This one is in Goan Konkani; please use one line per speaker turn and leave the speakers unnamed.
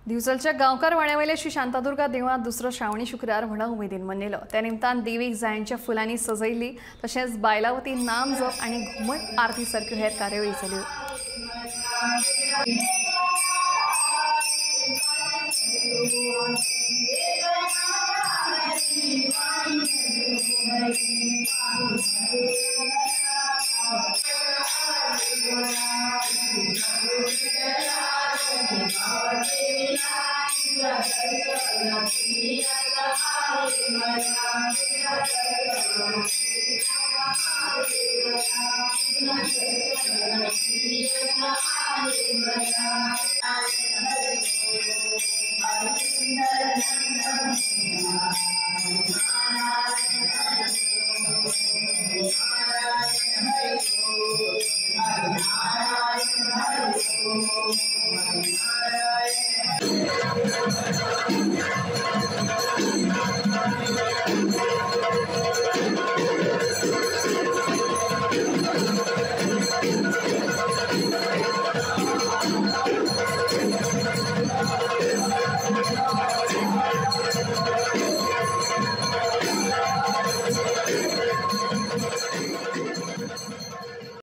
दिवचलच्या गांवकार वाड्यावयल्या श्री शांतादुर्गा देवळांत दुसरो श्रावणी शुक्रार व्हडा उमेदीन मनयलो. त्या निमतान देवीक जायांच्या फुलांनी सजयली, तशेंच बायलां वतीन नाम जप आनी घुमट आरती सारक्यो हेर कार्यावळी जाल्यो.